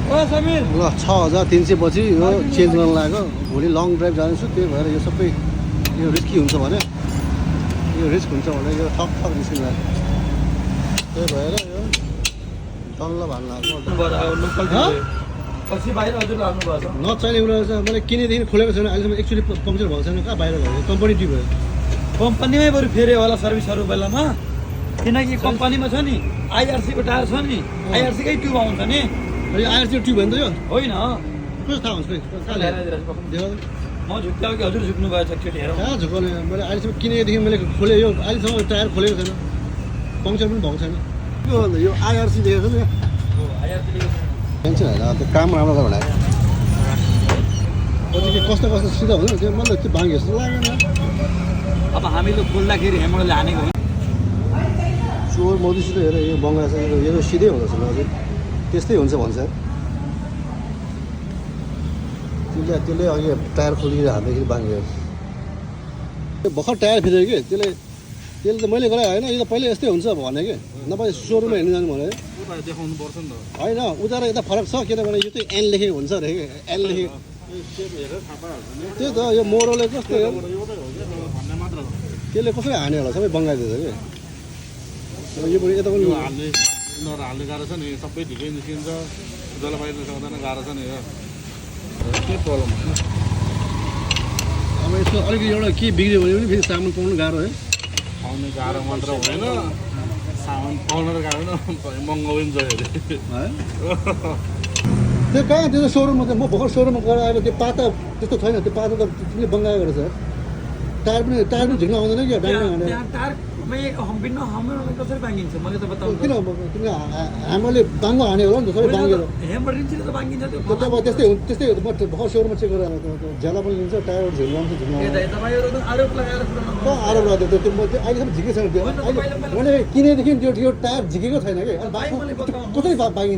ल 6300 पछि यो चेन्ज गर्न लाग्यो भोलि लङ ड्राइभ जानेछु त्यही भएर यो सबै यो रिस्की हुन्छ भने यो रिस्क हुन्छ भने यो ठक निस्किनु लाग्यो त्यही भएर यो डल्लो भान लाग्यो नचाहिने कुरा छ मैले किनेदेखि खोलेको छैन अहिलेसम्म एक्चुअली पङ्क्चर भएको छैन कहाँ बाहिर भएको कम्पनी टी भयो कम्पनीमै बरु फेरि होला सर्भिसहरू बेलामा किनकि कम्पनीमा छ नि आइआरसीको टायर छ नि आइआरसीकै ट्युब आउँछ नि अनि आइआरसी ट्युब भयो नि त यो होइन कस्तो थाहा हुन्छ म झुक्क्याउ कि हजुर झुक्नु भएछ एकचोटि हेरौँ कहाँ झुकाउने मैले अहिलेसम्म किनेदेखि मैले खोलेँ यो अहिलेसम्म टायर खोलेको छैन पङ्क्चर पनि भएको छैन के भन्दा यो आइआरसी देखेको छ नि टेन्सन होइन त्यो काम राम्रो गरेर भने पछि के कस्तो कस्तो सिधा हुँदैन त्यो मलाई त्यो भाङ्गे जस्तो लागेन अब हामीले खोल्दाखेरि हेमोडले हानेको होइन चोर मोदीसित हेर यो बङ्गला छ यो सिधै हुँदछ अझै त्यस्तै हुन्छ भन्छ त्यसले अघि टायर खोलेर हान्दाखेरि बाङ्ग्यो त्यो भर्खर टायर फिरेर कि त्यसले त मैले गराएँ होइन यो त पहिल्यै यस्तै हुन्छ भने कि नभए सोरुममा हेर्नु जानु भने देखाउनु पर्छ नि त होइन उता र यता फरक छ किनभने यो चाहिँ एन लेखेको हुन्छ अरे कि एन लेखेको त्यही त यो मोरोले कस्तो हो त्यसले कसरी हान्यो होला सबै बङ्गाइदिएछ कि यो पनि यता पनि हाल्ने गाह्रो छ नि सबै ढिकै निस्किन्छ जलवायु सक्दैन गाह्रो छ नि यो के प्रब्लम अब यसको अलिकति एउटा के बिग्रियो भने पनि फेरि सामान पाउनु गाह्रो है पाउने गाह्रो मात्र हुँदैन सामान पाउन र गाह्रो न महँगो पनि छ त्यो कहाँ त्यो सोरुममा चाहिँ म भर्खर सोरुममा गएर आएर त्यो पाता त्यस्तो छैन त्यो पाता त तिमीले बङ्गाएको रहेछ टायर पनि झिक्न आउँदैन कि कसरी बाँगिन्छ मैले त बताउनु किन तिमीले हामीले बाङ्गो हान्यो होला नि त सबै बाङ्गेर हेमरिन्चले त बाँगिन्छ त्यो त्यो अब त्यस्तै म भर्खर सोरुममा चेक गरेर ज्याला पनि लिन्छ टायर झिक्न आउँछ झिक्न तपाईँहरू त आरोप लगाएर आरोप लाग्यो त्यो अहिलेसम्म झिकेको छैन त्यो अहिले मैले किनेदेखि त्यो टायर झिकेको छैन कि कसरी बाँगिन्छ